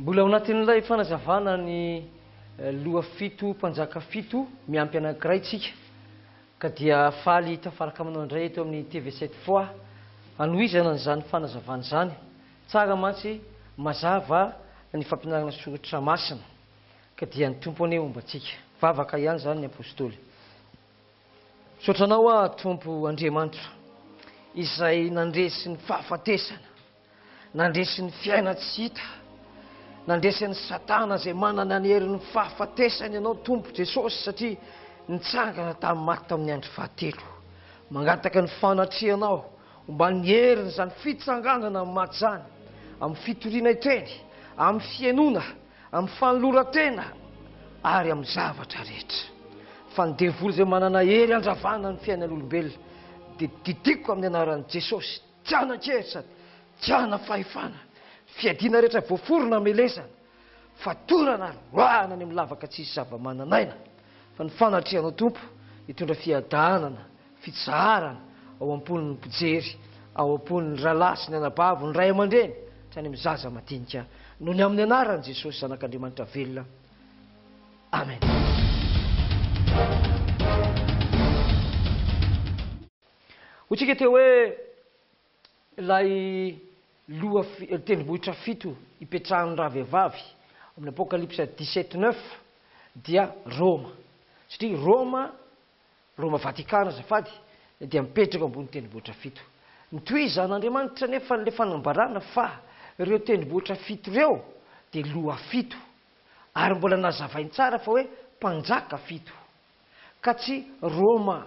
Mbola ao anatin'ilay fanazavana ny loha fito mpanjaka fito miampy anankiray tsika ka dia faly tafaraka aminao indray eto amin'ny TV 7 fois hanohizana an'izany fanazavana izany. Tsara mantsy mazava ny fampianarana soratra masina ka dia ny Tompo anie homba antsika. Vavaka ihany izany ny apostoly. Misaotra anao aho Tompo Andriamanitra izay nandresy ny fahafatesana, nandresy ny fiainan-tsy hita, nandresy an'i Satana izay manana ny herin'ny fahafatesana ianao Tompo Jesosy satria nitsangana tamin'ny maty tamin'ny andro fahatelo. Mangataka ny fanatrehanao homban'ny herin'izany fitsanganana amin'ny maty izany, amin'ny fitoriana iteny, amin'ny fihainoana, amin'ny fanoloran-tena ary amin'ny zavatra rehetra. Fa ny devoly izay manana hery handravana ny fiainan'olombelona dia didiko amin'ny anaran'i Jesosy, tsy hanan-kery sady tsy hanana-fahefana. Fiadiana rehetra voaforona hamelezana, fatorana ary roahana any amin'ny lavaka tsisy zava-manan'aina. Fa ny fanatrehanao Tompo hitondra fiadanana, fitsaharana ao am-pon'ny mpijery, ao am-pon'ny rahalahy sy ny anabavy, ny ray aman-dreny, hatrany amin'ny zaza madinika. Noho ny amin'ny anaran'i Jesosy Zanak'Andriamanitra velona. Amen. Hoy tsika teo hoe ilay loha tendrombohitra fito ipetrahan'ny ravehivavy amin'ny Apokalypsa 17 9 dia Roma. Satria Roma Roma Vatikana azafady, dia mipetraka ambony tendrombohitra fito. Notohizan'Andriamanitra anefa ilay fanambarana fa ireo tendrombohitra fito ireo dia loha fito, ary mbola nazavainy tsara fa hoe mpanjaka fito. Ka tsy Roma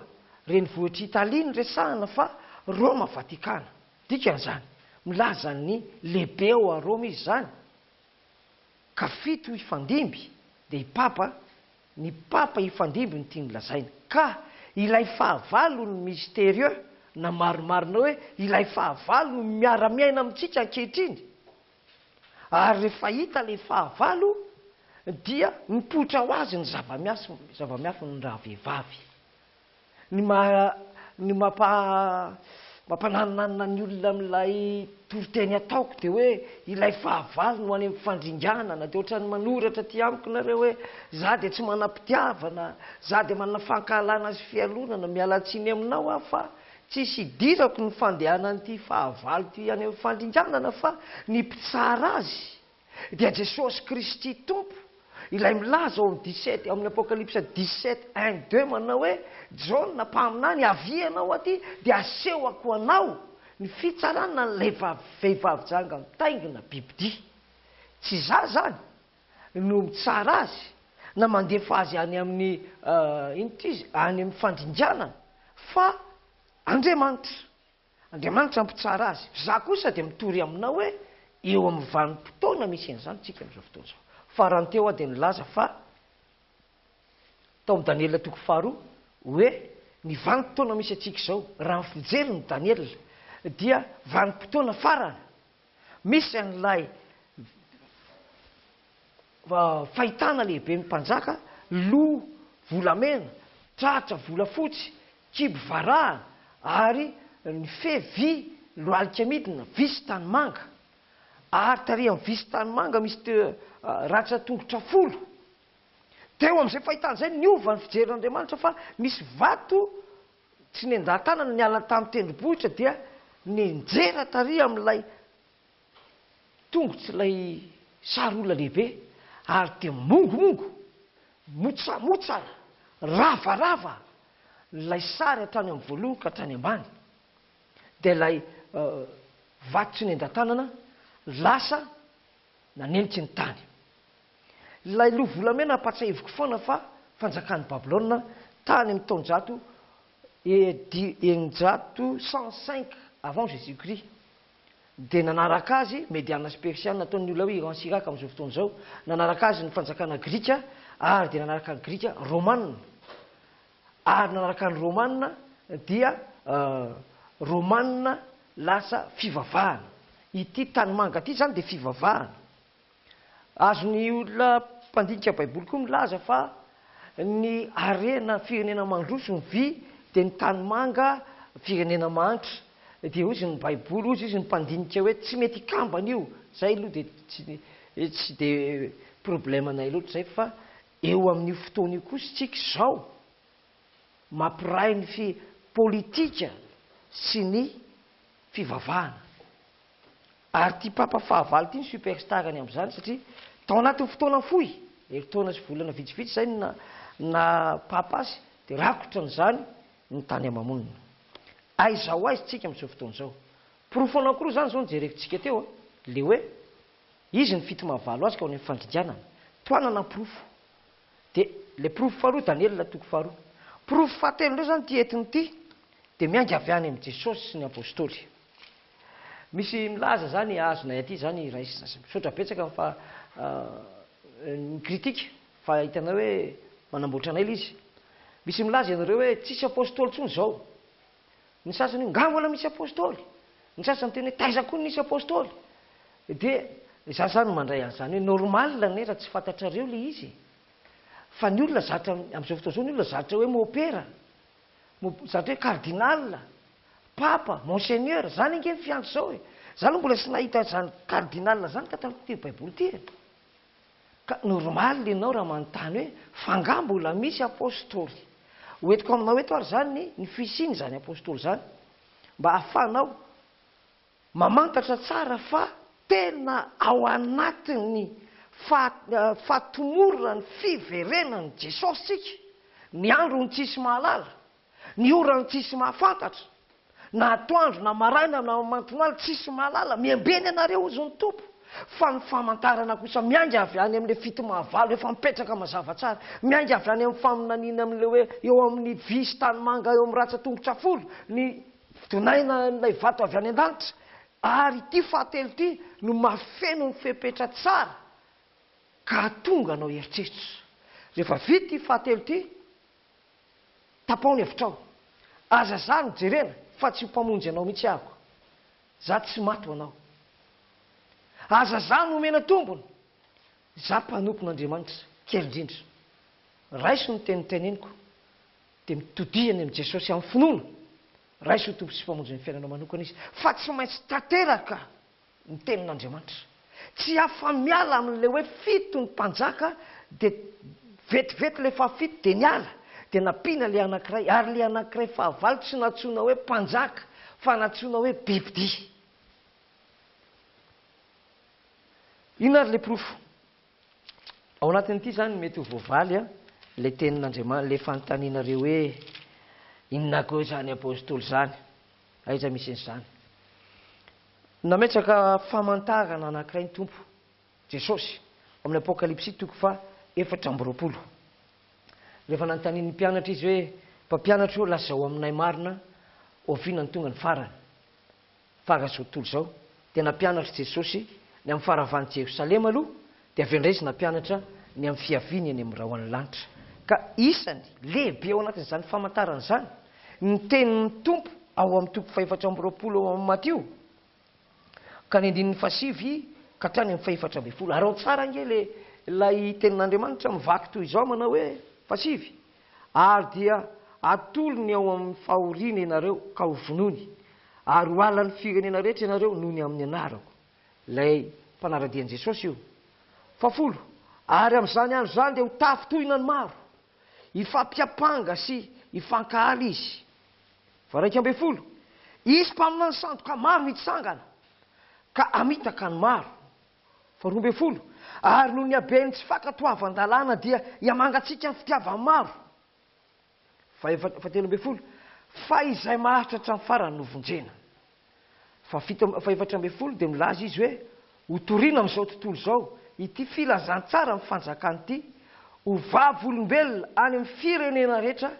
renivohitr'i Italia no resahana fa Roma Vatikana. Dikan'izany, milaza ny lehibe ao Roma izy izany, ka fito hifandimby dia i Papa Ny Papa hifandimby no tiany lazaina. Ka ilay fahavalo no mystérieux na marimarina hoe ilay fahavalo no miara-miaina amintsika ankehitriny. Ary rehefa hita ilay fahavalo dia mipoitra ho azy ny zava-miasa, zava-miafin'ny rahavehivavy. Ny maha ny mampa mampananonanona ny olona amin'ilay toriteny ataoko dia hoe ilay fahavalo no any amin'ny fandringanana dia ohatran'ny manoratra aty amiko nareo hoe za dia tsy manam-pitiavana, za dia manana fankahalana sy fialonana, miala tsiny aminao aho fa tsisy idirako ny fandehanan'ity fahavalo ity any amin'ny fandringanana fa ny mpitsara azy Dia Jesosy Kristy Tompo, ilay milaza ao amin'ny 17, ao amin'ny Apokalypsa 17, 1, 2 manao hoe, Jaona mpaminany, avia ianao aty, dia asehoko anao ny fitsarana an'ilay vehivavy janga mitaingina bibidia. Tsy izaho izany no mitsara azy, na mandefa azy any amin'ny, inona ity izy, any amin'ny fandringanana, fa Andriamanitra. Andriamanitra mpitsara azy. Za kosa dia mitory aminao hoe eo amin'ny vanim-potoana misy an'izany tsika amin'izao fotoana izao. Farany teo aho dia nilaza fa tao amin'ny Daniela toko faharoa hoe ny vanim-potoana misy antsika izao, raha ny fijerin'i Daniela dia vanim-potoana farany. Misy an'ilay fahitana lehiben'ny mpanjaka, loha volamena, tratra volafotsy, kibo varahana ary ny fe vy lohalika midina, vy sy tanimanga. Ary tary amin'ny vy sy tanimanga misy rantsan-tongotra folo. Teo amin'izay fahitana izay niova ny fijerin'Andriamanitra fa misy vato tsy nendahan-tanana niala tamin'ny tendrombohitra dia nenjera tary amin'ilay Tongotr'ilay sary olona lehibe ary dia mongomongo, motsamotsana, ravarava ilay sary hatrany amin'ny voalohany ka hatrany ambany. Dia ilay vato tsy nendan-tanana lasa nanenitra ny tany. Ilay loha volamena ampahatsiahiviko foana fa fanjakan'i Babylona tany amin'ny taonjato 600 105 avant Jésus Christ. Dia nanaraka azy Mediana sy Persiana, ataon'ny olona hoe Iran sy Irak amin'izao fotoana izao, nanaraka azy ny fanjakana grika, ary dia nanaraka ny grika Romana, ary nanaraka ny Romana dia Romana lasa fivavahana. Ity tanimanga ity izany dia fivavahana. Azon'ny olona mpandinika Baiboly koa milaza fa ny harena firenena mandroso ny vy dia ny tanimanga firenena mahantra. Dia hozy ny Baiboly, hozy izy ny mpandinika hoe tsy mety hikambana io. Zay aloha dia tsy tsy dia problème anay loatra izay fa eo amin'io fotoana io kosa isika izao mampiray ny fi politika sy ny fivavahana. Ary ity Papa fahavalo ity ny superstar-ny amin'izany satria tao anatin'ny fotoana fohy, herintaona sy volana vitsivitsy izay no naha Papa azy dia rakotra an'izany ny tany ama-monina. Aiza ho aiza tsika amin'izao fotoana izao? Porofo anankiroa izany izao no jerevintsika teo a, le hoe izy ny fito mahavalo azy ka ho any amin'ny fangidianana. Tohanana ny porofo. Dia le porofo faharoa Daniela toko faharoa. Porofo fahatelo indray izany ity entiny ity dia miainga avy any amin'i Jesosy sy ny Apostoly. Misy milaza zany azonay aty zany raisina sy misaotra betsaka fa ny critique fa hitanay hoe manamboatra anay le izy. Misy milaza ianareo hoe tsisy apostoly tsony zao. Ny sasany hoe nga mbola misy apostoly? Ny sasany miteny hoe taiza koa no nisy apostoly? Dia za zany mandray an'izany hoe normal anie raha tsy fantatrareo le izy e. Fa ny olona zatra amin'izao fotoana izao ny olona zatra hoe mopera, zatra hoe cardinal, Papa, Monseigneur, zany ange ny fiantso zao e! Za aloha mbola tsy nahita zany cardinal zany tato amin'ity baiboly ity e! Ka normal ianao raha manontany hoe fa nga mbola misy apostoly? Ho entiko aminao eto ary zany ny ny fisian'izany apostoly zany mba ahafahanao mamantatra tsara fa tena ao anatin'ny faha fahatomorana ny fiverenan'i Jesosy tsika, ny androny tsisy mahalala. Ny orany tsisy mahafantatra, na atoandro na maraina na mantonaly tsisy mahalala, miambena ianareo hozy ny Tompo, fa ny famantarana kosa miainga avy any amin'ilay fito mahavalo efa mipetraka mazava tsara, miainga avy any amin'ny faminaniana amin'ilay hoe eo amin'ny vy sy tanimanga eo amin'ny ratsan-tongotra folo ny donaina ilay vato avy any an-danitra, ary ity fahatelo ity no mahafeno ny fepetra tsara ka hahatonga anao hieritreritra. Rehefa vita ity fahatelo ity, Tapaho ny hevitrao. Aza za no jerena fa tsy ho mpamonjy anao mihitsy ahako. Za tsy maty ho anao. Aza za no omena tombony. Za mpanompon'Andriamanitra kely indrindra. Raiso ny teny teneniko dia mitodiha any amin'i Jesosy amin'ny finoana. Raiso ho Tompo sy Mpamonjy ny fiainanao manokana Izy fa tsy maintsy tanteraka ny tenin'Andriamanitra. Tsy afa-miala amin'ilay hoe fito ny mpanjaka dia vetivety ilay fahafito dia niala, dia nampiana ilay anankiray, ary ilay anankiray fahavalo tsy nantsoina hoe mpanjaka fa nantsoina hoe bibidia. Inona ary ilay porofo? Ao anatin'ity izany mety ho voavaly ilay tenin'Andriamanitra, ilay fanontanianareo hoe inona koa izany apostoly izany? Aiza misy an'izany? Nametraka famantarana anankiray ny Tompo, Jesosy, ao amin'ny Apokalypsy toko faha 24. Rehefa nanontanian'ny mpianatra izy hoe, Mpampianatra ô, lazao aminay marina, oviana no tonga ny farany? Fara izao tontolo izao, dia nampianatra Jesosy ny amin'ny faharavan'i Jerosalema aloha, dia avy eo indray Izy nampianatra ny amin'ny fiaviany eny amin'ny rahon'ny lanitra. Ka isany lehibe ao anatin'izany famantarana izany, ny tenin'ny Tompo ao amin'ny toko fahefatra amby 20 ao amin'ny Matio, ka ny andininy fahasivy ka hatrany amin'ny fahefatra ambin'ny folo. Araho tsara ange ilay ilay tenin'Andriamanitra mivaky toy izao manao hoe, fahasivy, Ary dia hatolony ao amin'ny fahoriana ianareo ka hovonoiny, ary ho halan'ny firenena rehetra ianareo noho ny amin'ny anarako. Ilay mpanara-dia an'i Jesosy io. Fahafolo, ary amin'izany andro izany dia ho tafintohina ny maro. Hifampiampanga sy hifankahala izy. Faha 11, hisy mpaminany sandoka maro hitsangana, ka hamitaka ny maro. Faha 12, ary noho ny haben'ny tsy fankatoavan-dalàna dia hihamangatsiaka ny fitiavan'ny maro. Faha 13, fa izay maharitra hatramin'ny farany no vonjena. Faha fito faha 14 dia milaza izy hoe hotorina amin'izao tontolo izao ity filazantsara ny fanjakana ity ho vavolombelona any amin'ny firenena rehetra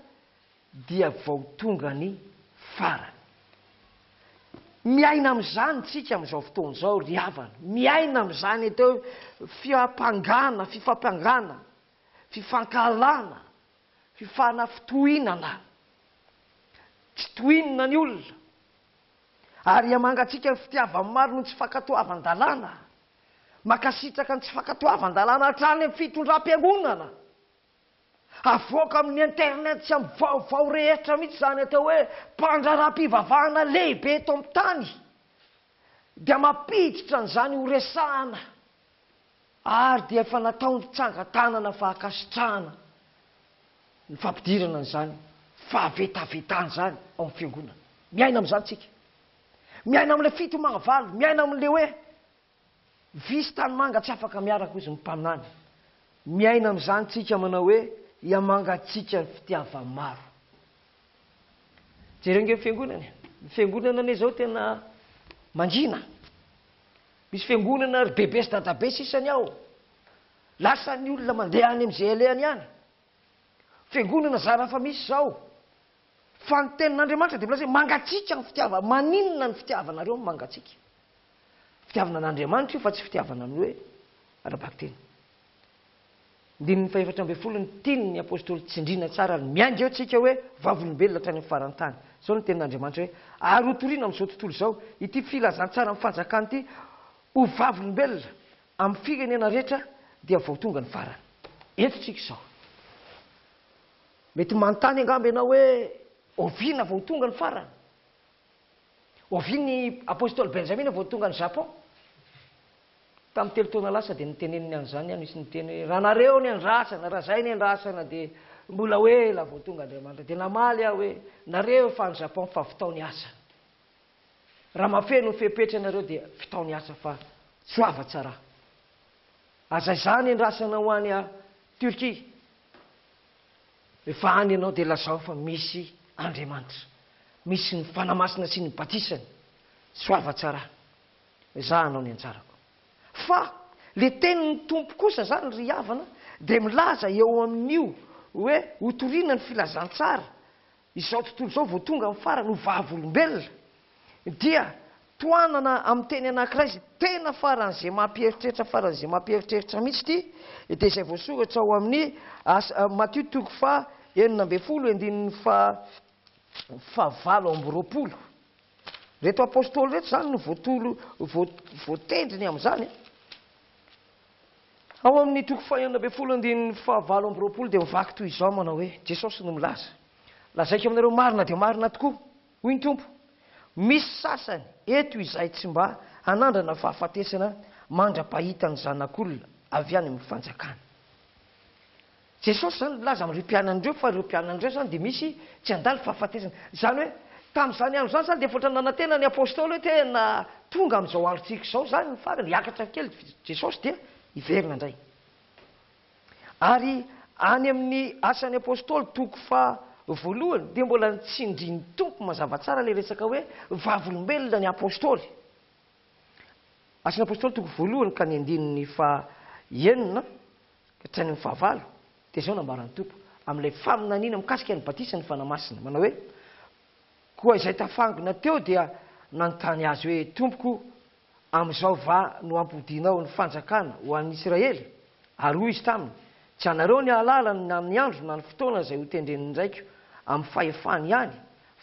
dia vao tonga ny farany. Miaina amin'izany tsika amin'izao fotoana izao ry havana, miaina amin'izany atao hoe fiampangana, fifampangana, fifankahalana, fifanafitohinana. Tsy tohinina ny olona. Ary hihamangatsiaka ny fitiavan'ny maro noho ny tsy fankatoavan-dalàna. Mankasitraka ny tsy fankatoavan-dalàna hatrany amin'ny fitondram-piangonana. Avoaka amin'ny internet sy amin'ny vaovao rehetra mihitsy izany atao hoe mpandraharaha-pivavahana lehibe eto amin'ny tany dia mampiditra an'izany ho resahana. Ary dia efa natao ny tsangan-tanana fahankasitrahana ny fampidirana an'izany fahavetavetana izany ao amin'ny fiangonana. Miaina amin'izany tsika. Miaina amin'ilay fito mahavalo, miaina amin'ilay hoe vy sy tanimanga tsy afaka miaraka hozy ny mpaminany. Miaina amin'izany tsika manao hoe hihamangatsiaka ny fitiava-maro. Jereo ange ny fiangonana e. Ny fiangonana anie izao tena mangina. Misy fiangonana ry bebe sy dadabe sisa ny ao. Lasa ny olona mandeha any amin'izay alehany any. Fiangonana zara fa misy izao. Fa ny tenin'Andriamanitra dia milaza hoe mangatsiaka ny fitiavana. Maninona ny fitiavanareo no mangatsiaka? Fitiavana an'Andriamanitra io fa tsy fitiavana ny hoe ara-bakiteny. Andininy faha-14 ny tian'ny apostoly tsindriana tsara ary miainga eo tsika hoe vavolombelona hatrany amin'ny faran'ny tany. Izao no tenin'Andriamanitra hoe ary hotorina amin'izao tontolo izao ity filazantsaran'ny fanjakana ity ho vavolombelona amin'ny firenena rehetra dia vao tonga ny farany. Eto tsika izao. Mety manontany angamba ianao hoe oviana vao tonga ny farany? Oviana ny apostoly Benjamina vao tonga any Japon? Tamin'ny 3 taona lasa dia niteneniny an'izany aho, nisy niteny hoe raha nareo ny andrasana, raha zay ny andrasana dia mbola ho ela vao tonga Andriamanitra. Dia namaly aho hoe nareo efa any Japon fa vitao ny asa. Raha mahafeno ny fepetra ianareo dia vitao ny asa fa soava tsara. Aza izany andrasana ho any Turquie. Rehefa any ianao dia lazao fa misy Andriamanitra. Misy ny Fanahy Masina sy ny batisany. Soava tsara. Za hanao ny anjarako. Fa le tenin'ny Tompo kosa zany ry havana dia milaza eo amin'io hoe hotorina ny filazantsara izao tontolo izao vao tonga amin'ny farany ho vavolombelona dia tohanana amin'ny teny anankiray izay tena faran'izay mampieritreritra faran'izay mampieritreritra mihitsy ity dia izay voasoratra ao amin'ny asa Matio toko faha 16 andininy faha 28. Ireto apostoly ireto izany no voatolo voatendriny amin'izany. Ao amin'ny toko faha-16 andininy faha-28 dia mivaky toy izao manao hoe, Jesosy no milaza, Lazaiko aminareo marina dia marina tokoa, hoy ny Tompo, misy sasany eto izay tsy mba hanandrana fahafatesana mandra-pahita ny Zanak'olona avy any amin'ny fanjakany. Jesosy izany milaza amin'ireo mpianany ireo fa ireo mpianany ireo izany dia misy tsy handalo fahafatesana. Izany hoe tamin'izany andro izany izany dia efa ohatran'ny nanantena ny apostoly hoe tena tonga amin'izao androntsika izao izany ny farany, hiakatra kely Jesosy dia hiverina indray. Ary any amin'ny Asan'ny Apostoly toko faha voalohany dia mbola nitsindrin'ny Tompo mazava tsara ilay resaka hoe vavolombelona ny apostoly. Asan'ny Apostoly toko voalohany ka ny andininy faha enina ka hatrany amin'ny fahavalo, dia izao nambaran'ny Tompo amin'ilay faminaniana mikasika ny batisan'ny Fanahy Masina, manao hoe, Koa izay tafangona teo dia nanontany azy hoe, Tompoko, amin'izao va no hampodianao ny fanjakana ho an'ny Isiraely? Ary hoy izy taminy, Tsy anareo ny hahalala na ny andro na ny fotoana izay hotendren'ny Raiko amin'ny fahefany ihany,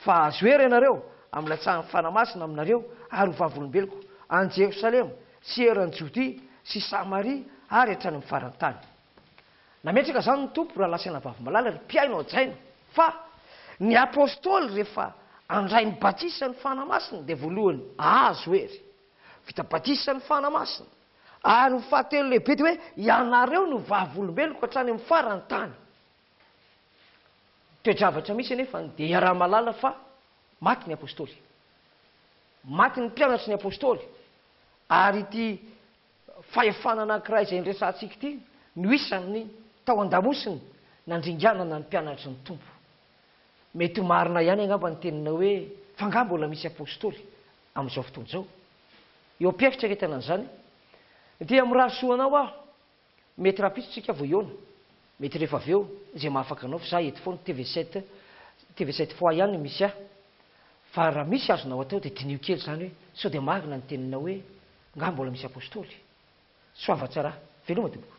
fa hahazo hery ianareo amin'ny latsahan'ny Fanahy Masina aminareo ary ho vavolombeloko any Jerosalema sy eran'i Jodia sy Samaria ary hatrany amin'ny faran'ny tany. Nametraka izany ny Tompo, rahalahy sy anabavy malala, ry mpihaino hajaina, fa ny Apostoly rehefa handray ny batisan'ny Fanahy Masina dia voalohany hahazo hery. Vita batisan'ny Fanahy Masina. Ary ny fahatelo lehibe dia hoe ianareo no vavolombeloko hatrany amin'ny faran'ny tany. Toe-javatra misy anefa dia iaraha-mahalala fa maty ny Apostoly. Maty ny mpianatry ny Apostoly. Ary ity fahefana anankiray izay niresahantsika ity no isan'ny tao an-damosiny nandringanana ny mpianatry ny Tompo. Mety ho marina ihany angamba ny teninao hoe fa angaha mbola misy Apostoly amin'izao fotoana izao? Eo am-pieritreretana an'izany dia mirary soa anao aho. Mety rahampitso tsika vao hihaona, mety rehefa avy eo, izay mahafaka anao fa za eto foana, TV sept, TV sept fois ihany no misy ahy. Fa raha misy azonao atao dia diniho kely izany hoe sao dia marina ny teninao hoe ngaha mbola misy apostoly? Soava tsara. Veloma tompoko.